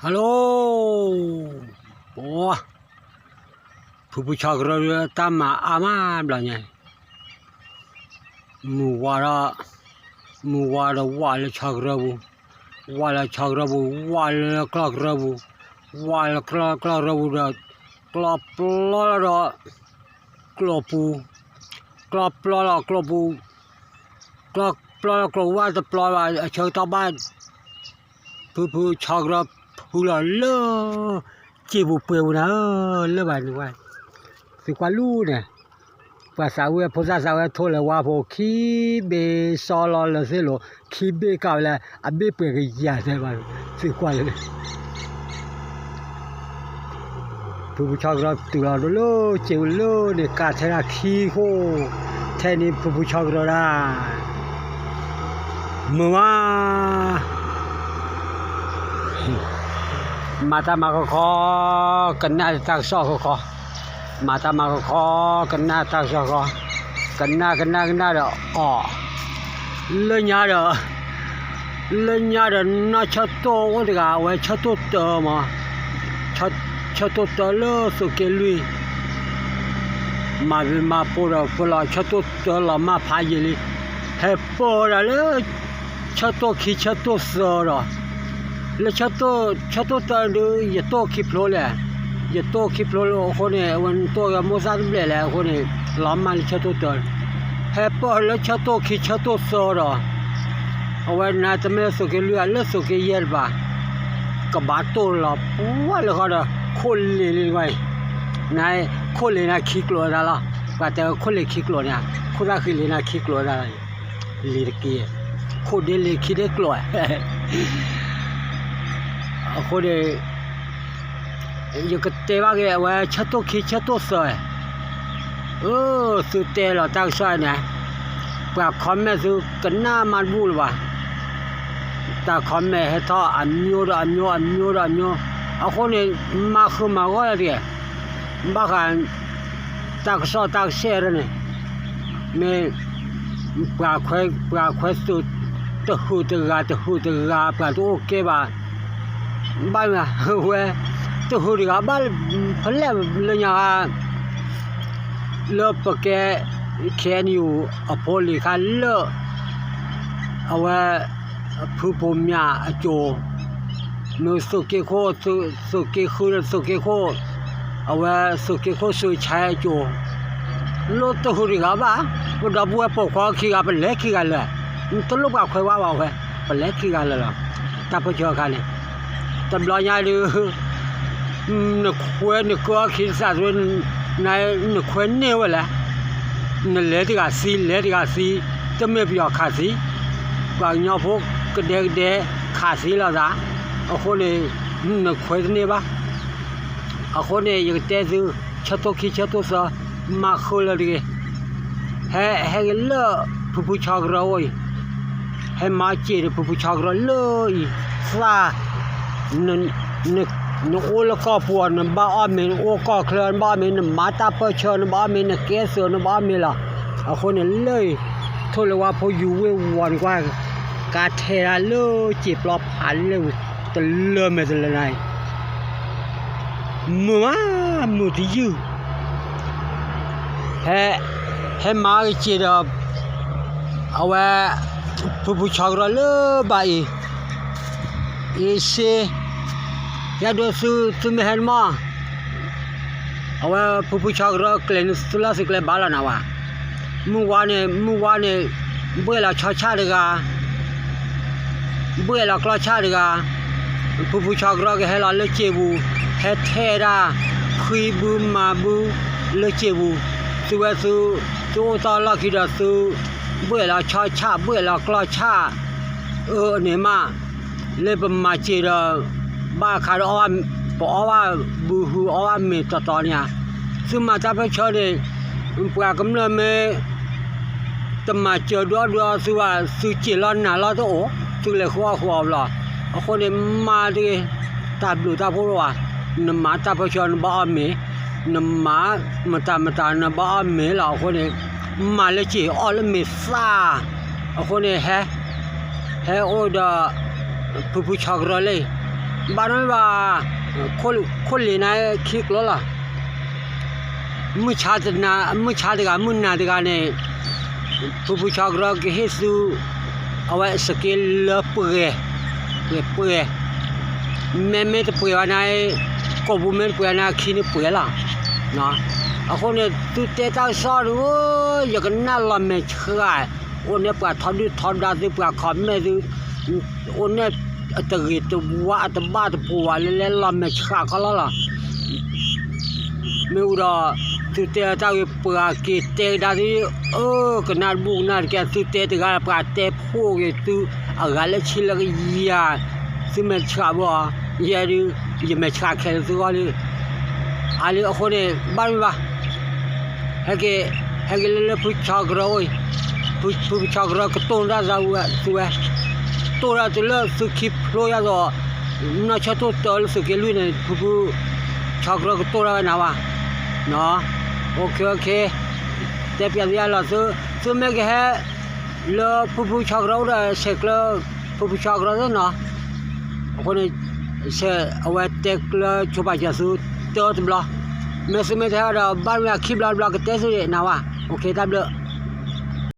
Hello, ပှၤ ဖုဖုဆီကရၢ တၢ်မၤအါမးဘျီညါ, မုၢ်ဝါဒီး မုၢ်ဝါဒီးဝၢ်လၢဆီကရၢပူၤ, ဝၢ်လၢဆီကရၢပူၤ, ဝၢ်လၢကျီၢ်ကရၢပူၤ, ဝၢ်လၢကျီၢ်ကရၢပူၤဒီး ကျီၢ်ပျီလီၤဒီး ကျိာ်ပူၤ, ကျီၢ်ပျီလီၤကျိာ်ပူၤ, ကျီၢ်ပျီလီၤကျိာ်ပူၤ ဘၣ်တပျီဘၣ် အဆၢကတီၢ်ဘၣ် ဖုဖုဆီကရၢဖုလီၤလၢ စ့ပူၤပှဲၤပူၤနၤဧၢ, လၢဘၣ်န့ၣ်ဝဲ, သုကွၢ်လူၤန့ၣ်, ပှၤသးဝံၣ်ဖိသၣ်သးဝံၣ်ထိၣ်လဲၤဝါဖိခံဘ့ၣ် စီလီၤလၢသ့ၣ်လိၤ ခံဘ့ၣ်ကးဝဲလၢ အဘ့ၣ်ပှဲၤကယၤသဲဘၣ်, သုကွၢ်လၢ ဖုဖုဆီကရၢတုၤလီၤဒိၣ်လၢစ့ပူၤလၢန့ၣ် ကးထဲဒၣ်ခံခိၣ်, ထဲန့ၣ်ဖုဖုဆီကရၢဒၣ် မုာ်မး, မၤတၢ်မၤခီခီ, ကနၣ်တၢ်ကစီၣ်ခီခီ, မၤတၢ်မၤခီခီ, ကနၣ်တၢ်ကစီၣ်ခီ, ကနၣ်ကနၣ်ကနၣ်ဒီးအီၣ်, လၢညါဒီး လၢညါဒီးနီၢ်ဆၢတိၢ်အိၣ်တဂၤ အဝဲဆၢတိၢ်တၢမး, ဆၢတိၢ်တၢလၢသုးက့လွံၢ်, မၤဘံမၤပိၢ်ဒီးပလီၤဆၢတိၢ်တၢလီၤမၢ်ဖးယံာ်လံ, ဟဲပၢၢ်ဝဲဒၣ်လၢ ဆၢတိၢ်ခံဆၢတိၢ်သၢဒီး, လၢဆၢတိၢ် ဆၢတိၢ်တၢဒုး ယတိၢ်ခံဖျိလဲၣ်, ယတိၢ်ခံဖျိလၢအဃိန့ၣ် အဝဲနတိၢ်ဂဲၤမိၢ်သၣ်တဘျဲၣ်လဲၣ်အဃိန့ၣ် လီၤမၢ်လၢဆၢတိၢ်တၢ, ဟဲပၢၢ်လၢဆၢတိၢ်ခံဆၢတိၢ်သၢဒီး, အဝဲနတမ့ၢ်သုးက့လွံၢ်ဧါ လၢသုးက့ယဲၢ်တပၤ ကဘၣ်တိၢ်လီၤပှၢ်လၢဃီဒီး ခိၣ်လ့ၤလံတဂၤအံၤ, နခိၣ်လ့ၤနၤခံကျိၤဝဲဒၣ်လီၤ, ပှၤတဲဝဲခိၣ်လ့ၤခံကျိၤန့ၣ်, ခိၣ်သၣ်ဃံလ့ၤနၤခံကျိၤဝဲဒၣ်လီၤ, လ့ၤတက့ၢ်, ခိၣ်ဒ့လ့ၤခံဒ့ကျိၤ, အဃိန့ၣ် ယကတဲဘၣ်က့ၤအဝဲဆၢတိၢ်ခံဆၢတိၢ်သၢ, အၢ သုတဲလီၤတၢ်ကစီၣ်န့ၣ်, ပှၤ comment သုကနၣ်မးတဘူၣ်လၢၤဘၣ်, တၢ် comment ဟဲထီၣ်အမျိုးဒီးအမျိုး အမျိုးဒီးအမျိုး, အဃိန့ၣ် မၤဃုာ်မၤဂီၢ်လၢတက့ၢ်, ဘၣ်ဃး တၢ်ကစီၣ်တၢ်ကစဲးဒၣ်န့ၣ်, မ့ၢ် ပှၤခွဲ ပှၤခွဲသုး တဟုးတဂၤ တဟုးတဂၤ ပှၤတအိၣ်ကဲဘၣ်, ဘၣ်မ့ၢ်ဝဲ တဟုးတဂၤဘၣ် ဖဲလဲၣ်လၢညါ လၢပကဲ ခ့ၣ်အဲၣ်ယူၣ် အဖိလံၤခါလၢ အဝဲ ဖုဖိမၠးအစိၤ, မ့ၢ်သုးက့ခိၣ် သုးက့ဃု သုးက့ခိၣ်, အဝဲသုးက့ခိၣ်စူးဆါအစိၤ, လၢတဟုးတဂၤဘၣ်, ပဒီပုၢ်ဝဲၢ်ပိာ်ခွါခံဂၤ ပလဲၤခံဂၤလၢာ်, တလိၣ်ပှၤခွဲးဝဲဘၣ်ဝဲ, ပလဲၤခံဂၤလၢာ်လီၤ, တၢ်ပၢဆှၢအခါန့ၣ်, တဘျီညါဒုး နခွဲးနကၢခံသးသွဲ, နခွဲးန့ၢ်ဝဲလဲၣ်, နလဲၤတဂၤသံ လဲၤတဂၤသံ, တမ့ၢ်ပယီၤခးသံ, ပှၤကညီဖိကဒဲကဒဲခးသံလိာ်သး, အဃိန့ၣ် နခွဲးတန့ၢ်ဘၣ်, အဃိန့ၣ် ယကတဲသု ဆၢတိၢ်ခံဆၢတိၢ်သၢ, မၤဃုာ်လၢတဂ့ၤ, ဟဲ ဟဲက့ၤလၢ ဖုဖုဆီကရၢအအိၣ်အံၤ, ဟဲမၤစ့ၢ်ဒီးဖုဖုဆီကရၢလၢအံၤ, သး နအိၣ်လၢကီၢ်ပူၤ နဘၣ်အီၣ်မ့ၤ, နအိၣ်ကီၢ်ချၢ နဘၣ်အီၣ်မ့ၤ, နမၤတၢ်ပၢဆှၢ နဘၣ်အီၣ်မ့ၤ, နကဲသုး နဘၣ်အီၣ်မ့ၤလီၤ. အဃိန့ၣ်လၢအံၤ ထိၣ်လၢဝါဖိယူၤဝ့ၢ်ဝီၤန့ၣ်ကွၢ်, ကါထဲဒၣ်လၢစ့ၢ်ပျီဖးလၢဝံၤ တလၢမဲာ်တလၢနၤအံၤ မုာ်မး မုာ်တယုၢ်, ဟဲ ဟဲမၤက့ၤစ့ၢ်ဒီး အဝဲ ဖုဖုဆီကရၢလၢဘၣ်အံၤ, အံၤစ့, ယဒိသုသုမ့ၢ်ဟဲနမီၢ်, အဝဲဖုဖုဆီကရၢကျဲၤန့ၣ်သုလီၢ်သုကျဲဘၣ်လီၤနၤဝဲ, မုၢ်ဝါန့ၣ် မုၢ်ဝါန့ၣ် ဘှဲၣ်လီၤဆီဆၣ်တဂၤ ဘှဲၣ်လီၤကျီၢ်ဆၣ်တဂၤ, ဖုဖုဆီကရၢကဟဲလီၤလၢစ့ပူၤ, ဟဲထဲဒၣ် ခွံဘုမၤဘုလၢစ့ပူၤ, သုဝဲသု, သုအိၣ်တီၢ်လီၢ်ခံဒီးသု, ဘှဲၣ်လီၤဆီဆၣ် ဘှဲၣ်လီၤကျီၢ်ဆၣ်, အၢန့ၣ်မး, လၢပမၤစ့ဒီး, ဘၣ်အခါဒီး ပအီၣ်ဘၣ်ဘုဟုအီၣ်ဘၣ်မ့ၤတီတီန့ၣ်ဧါ, သုမၤတၢ်ပၢဆှၢန့ၣ်, ပှၤကမျၢၢ်မ့ၢ် တမၤစၢၤဒုးအီၣ်ဒုးအီသုဘၣ်, သုစ့လီၤနၤလီၤတအိၣ်, သုလဲၤဃုအီၣ်ဃုအီဘျီ, အဃိန့ၣ်မၤတဂ့ၤ, တၢ်ဘျုးတၢ်ဖှိၣ်လီၤဘၣ်, နမၤတၢ်ပၢဆှၢနဘၣ်အီၣ်မ့ၤ, နမၤမတၤမတၤနဘၣ်အီၣ်မ့ၤလီၤ, အဃိန့ၣ်, မၤလၢစ့အီၣ်လၢမ့ၤသၣ်, အဃိန့ၣ်ဟဲ ဟဲအိၣ်ဒီး ဖုဖုဆီကရၢလၢ ဘၣ်နီၣ်ဘၣ်, ခိၣ်လ့ၤန့ၣ်ခံကျိၤလီၤ. မုၢ်ဆါတဂၤ မုၢ်နၤတဂၤန့ၣ် ဖုဖုဆီကရၢကဟ့ၣ်သု အဝဲစက့လၢပှဲၤ, ပှဲၤပှဲၤ, မ့မ့ၢ်တပှဲၤဘၣ်န့ၣ်, ကိာ်ပူၤမ့ၢ်တပှဲၤန့ၣ် ခံန့ၣ်ပှဲၤလီၤ. အဃိန့ၣ် သုတဲတၢ်ကစီၣ်ဒုး, ယကနၣ်လီၤမဲာ်ဆှး, အိၣ်န့ၣ်ပှၤထီဒုၣ်ထီဒါသု ပှၤ comment သု အိၣ်န့ၣ်အတဂ့ၤတဝါအတဘၣ်တပှဲၤဝဲလၢလဲလီၤမဲာ်ဆှးခီလီၤလီၤ. မ့ၢ်ဝံၤဒီး သုတဲတၢ်ဂ့ၤ ပှၤက့ၤတဲကဒါသု, အၢ ကနၣ်တဘူၣ်ကနၣ်တကဲ သုတဲတဂၤ ပှၤတဲဖှိၣ်က့ၤသု အဂၤလၢဆံလၢကယၤ, သုမဲာ်ဆှးဘၣ်အီၤ, ယဲဒုး ယမဲာ်ဆှးခဲလၢာ်သုဂီၢ်လံ. အါလံအဃိန့ၣ် ဘၣ်မ့ၢ်ဘၣ် ဟဲက့ၤ, ဟဲက့ၤလၢလၢဖုဆီကရၢအိၣ်အံၤ, ဖုဖုဆီကရၢကတိၢ်တၢ်သးဝဲသုဝဲ, တိၢ်တၢ်တုၤလၢသုခံဖျိယါသိး, နီၢ်ဆၢတိၢ်တၢလၢသုးက့လွံၢ်န့ၣ် ဖုဖုဆီကရၢကတိၢ်တၢ်ဝဲနၤဘၣ်. အိၣ်ခ့ အိၣ်ခ့, တဲပျးသုယါလီၤသု, သုမ့ၢ်ကဟဲ လၢဖုဖုဆီကရၢအိၣ်ဒီး ဆဲးကျၢ ဖုဖုဆီကရၢသ့ၣ်နီၤ. အဃိန့ၣ် ဆဲးအဝဲတဲကျၢဆိပာ်စၢၤသု တၢတဘျီ, မ့ၢ်သုမ့ၢ်တဟဲဒီး ဘၣ်မ့ၢ်အခံဘျီတဘျီကတဲသုန့ၣ်နၤဘၣ်. အိၣ်ခ့ တၢ်ဘျုး